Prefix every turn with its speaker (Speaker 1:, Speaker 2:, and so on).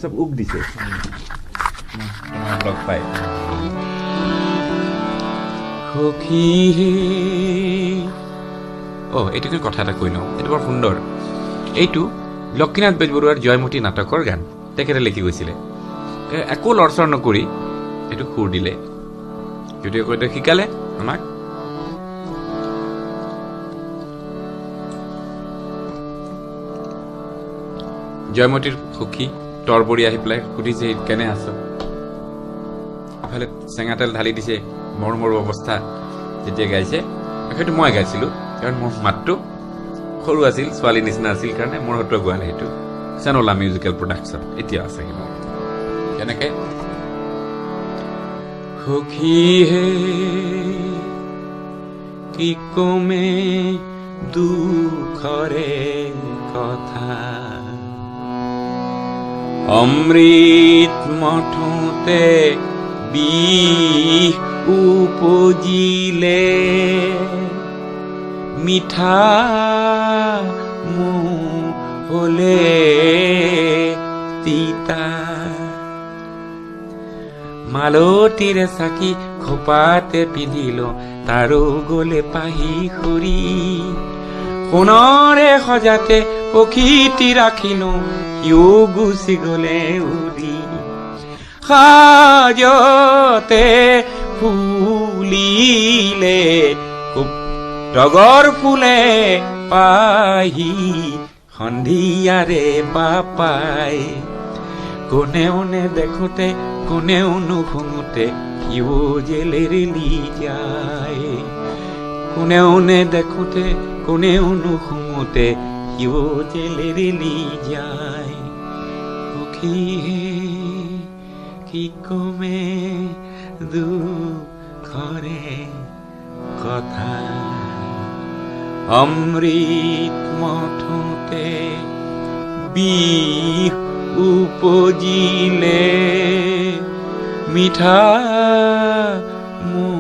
Speaker 1: চব উক দিছে তোমাক লগ পাই। সখী অ' এইটোকে কথা এটা কৈ লওঁ, এইটো বৰ সুন্দৰ। এইটো লক্ষ্মীনাথ বেজবৰুৱাৰ জয়মতী নাটকৰ গান, তেখেতে লিখি গৈছিলে। একো লৰচৰ নকৰি এইটো সুৰ দিলে, গতিকে শিকালে আমাক। জয়মতীৰ সখী তৰবৰি আহি পেলাই সুধিছে কেনে আছ, এফালে চেঙা তেল ঢালি দিছে, মৰো মৰো অৱস্থা যেতিয়া গাইছে। সেইটো মই গাইছিলোঁ, কাৰণ মোৰ মাতটো সৰু আছিল, ছোৱালীৰ নিচিনা আছিল কাৰণে মোৰ হয়তো গোৱালে। সেইটো চেনলা মিউজিকেল প্ৰডাকশ্যন এতিয়া আছে। কেনেকে সখীহে কি কমে দুখৰে কথা, অমৃত মঠোতে বিষ উপজিলে, মিঠা মৌ হলে তিতা, মালতীৰে চাকি খোপাতে পিন্ধিলো, তাৰো গলে পাহি সৰি, সোণৰে সজাতে পক্ষীটি ৰাখিলো, সিও গুচি গলে উৰি, সাজতে ফুলিলে টগৰ ফুলে পাহি, সন্ধিয়াৰে বাপাই, কোনেও নেদেখোতে কোনেও নুশুনোতে সিও জেলেৰেলি যায়, কোনেও নেদেখোতে কোনেও নুশুনোতে সিও জেলেৰেলি যায়। সখীহে কি কমে দুখৰে কথা, অমৃত মঠোতে বিষ উপজিলে, মিঠা মৌ